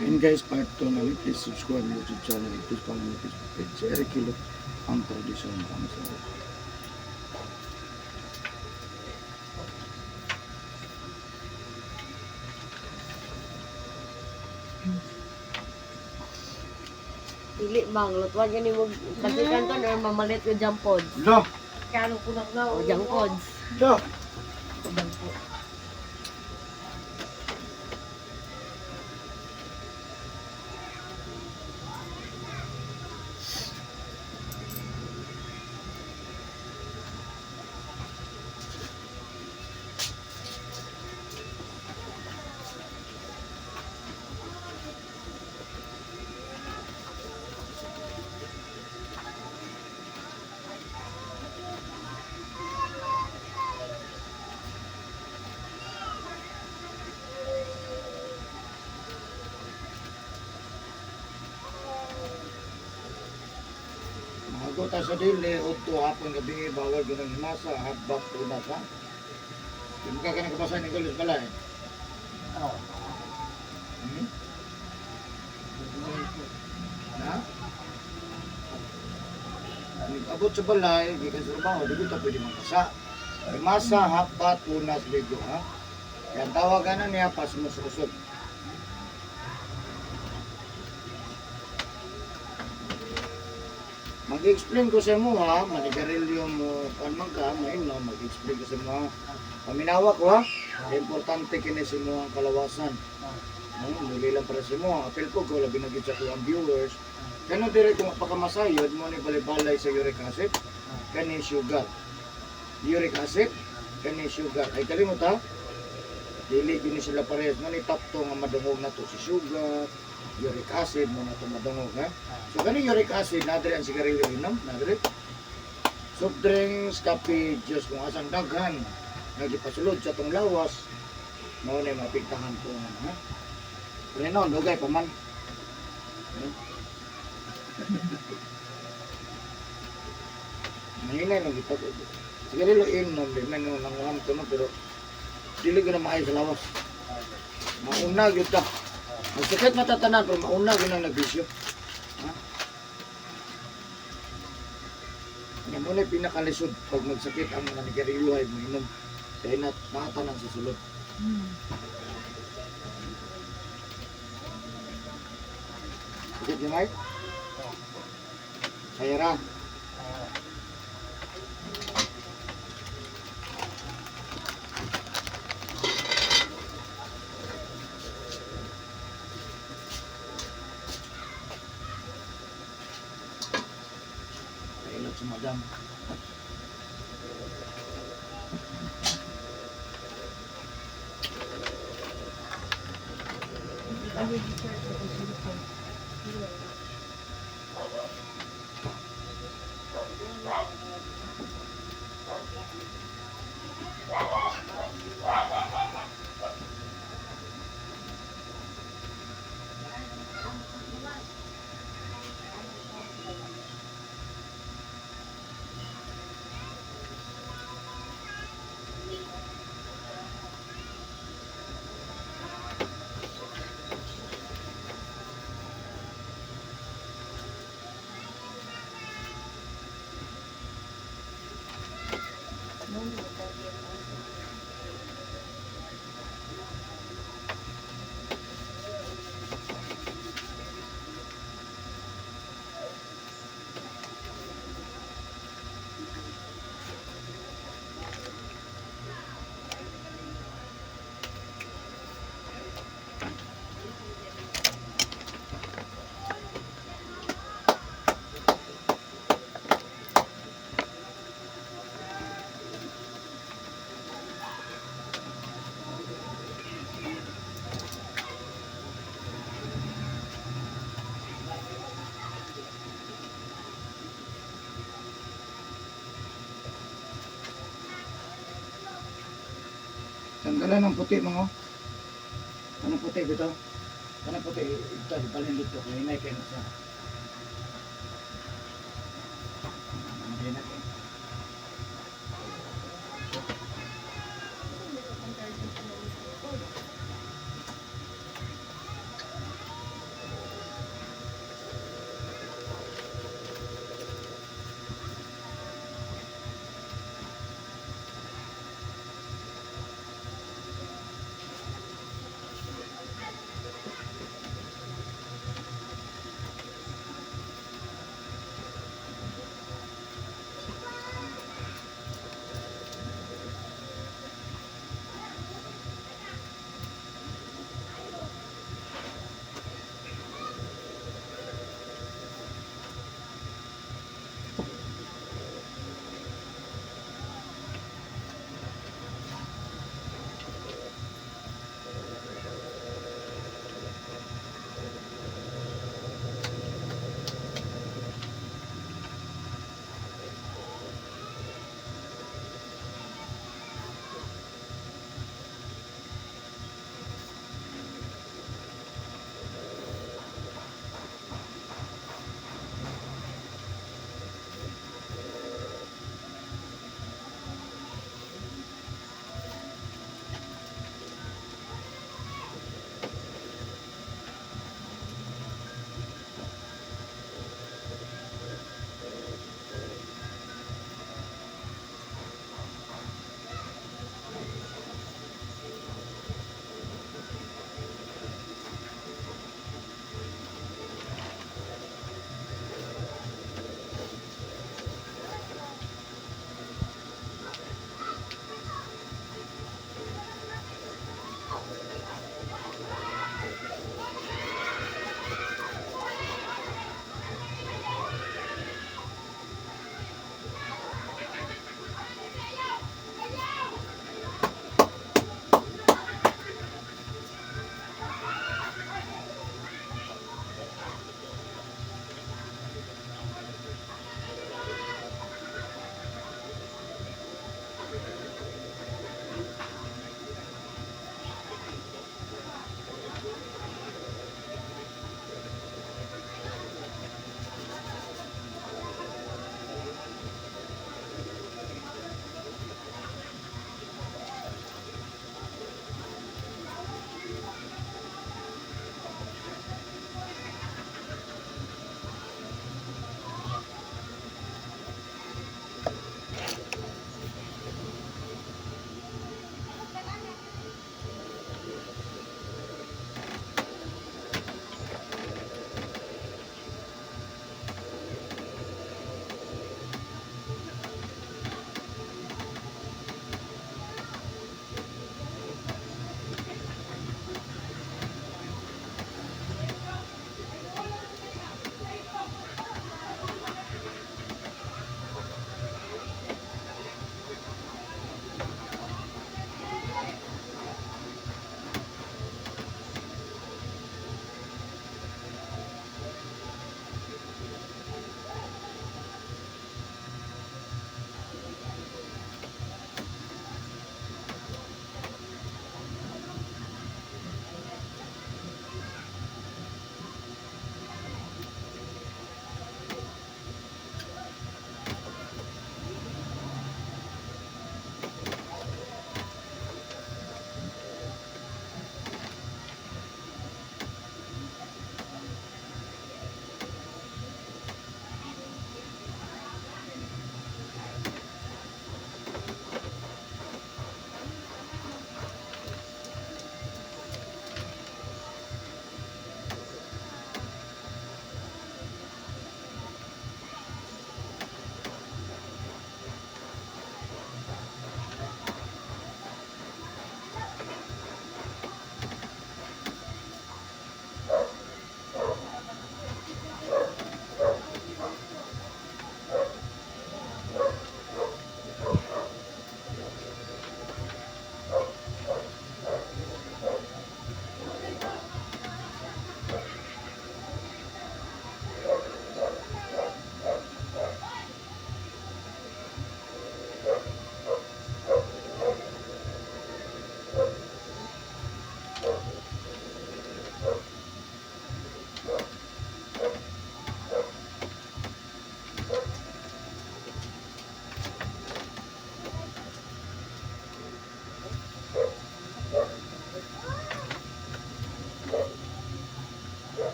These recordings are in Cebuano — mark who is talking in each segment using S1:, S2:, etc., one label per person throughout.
S1: And guys, part 2 na ni, please subscribe my YouTube channel and please follow my Facebook page. Si Eric Kilo, ang tradisyon. Maraming salamat.
S2: Dili bang lutuan gani mo kasi kanton or mamalit ko jump pods.
S1: Lo!
S3: Kano ko lang na.
S2: O jump pods.
S1: Lo!
S2: Jump pods.
S1: Mago ta sa dili, udto hapon gabi, bawal ginang himasa, hatbak tunas ha. Di mo ka ka nagkabasa ni Gulis balay.
S4: Oo.
S1: Hmm? Na? Abot sa balay, gikan sa trabaho, di ko ta pwede magkasa. Himasa, hapbat, tunas, ligo ha. Kaya ang tawagan na niya, pas mo sa kusog. Mag-explain ko sa mo ha, manigarilyo mo, kan man ka, mainom, mag-explain ko sa mo ha. Paminawa ko ha, importante kini sa mo ang kalawasan. No, dili lang para sa mo, apel ko ko, labi na gyud sa kuang viewers. Kano dire kung pakamasayod mo ni balay-balay sa uric acid, kani sugar. Uric acid, kani sugar. Ay kalimot ha, dili gyud ni sila parehas. Mo ni top to nga madungog na to si sugar, uric acid mo na to madungog ha. So kani uric acid nadre ang sigarilyo inom, nadre. Soft drinks, kape, juice kung asang daghan nga gipasulod sa tong lawas mao na mapigtahan po nga ha. Pero no, dugay pa man. Mahinay lang gipag sigarilyo inom di man no nanguham to no pero dili gyud na maayo sa lawas. Mauna gyud ka. Magsakit matatanan pero mauna gyud ang nagbisyo. Ha? Yan mo na yung pinakalisod pag magsakit ang mga nigarilyo ay mainom. Kaya na nakatanan sa sulod. Sakit niya, Mike? Sayara. Kailot si madam. Tanggalan ng puti mga. Anong puti bito? Anong puti? Ito, ibalhin dito. Kaya hinay kayo na siya. Hindi na kayo.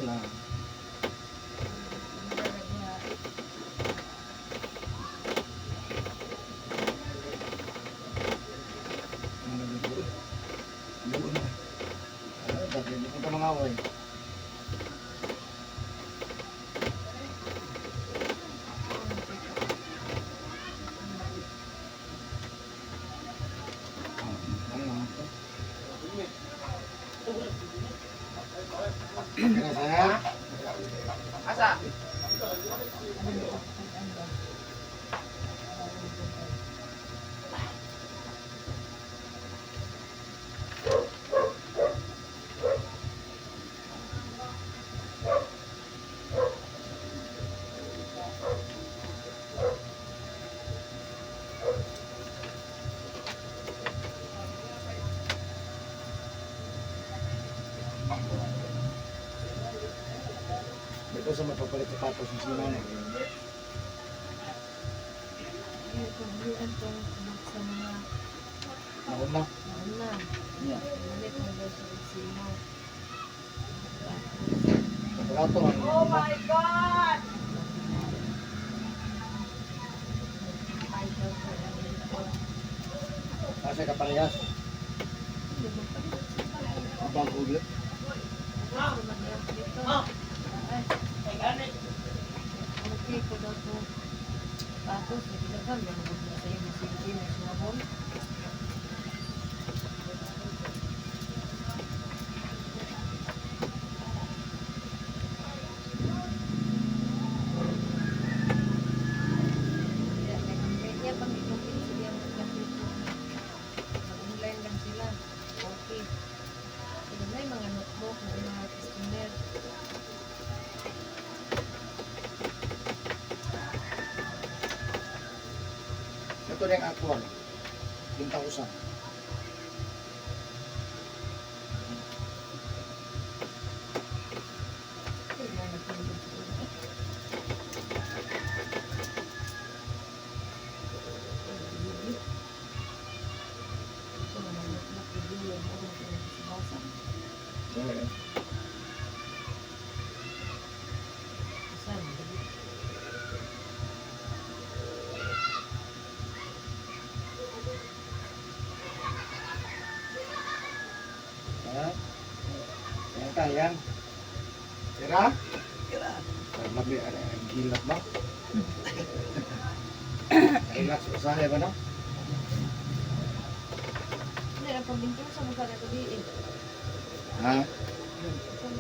S1: Wala. Ano na buo? Buo na. Ah, dati hindi ko pa mangaway. Ah, ano? Okay na, sir?
S4: Asa?
S1: Hindi ko sa mapapalit sapatos ng sino na.
S3: Sa mga
S1: Nauna.
S3: nauna.
S1: Yeah.
S3: Balik na daw sa sino.
S1: Kaparato ang
S2: Oh my God!
S1: Kasi kaparehas. Ang bago ulit.
S3: Okay ko daw to. Tapos, nagdagan, manugod na sa iyo, sige, may sumabon. Kaya pang ikumpin sila ang kapito. Mag-online lang sila. Okay. Sila na yung mga notebook, may mga questionnaire.
S1: Ito na yung actual. 10,000. Okay. Ha? Yan ta, yan. Tira? Tira. Labi, ano, ang gilap ba? Relax, usahay ba no?
S3: Hindi, ang pambinto sa mukha na gabi eh.
S1: Ha?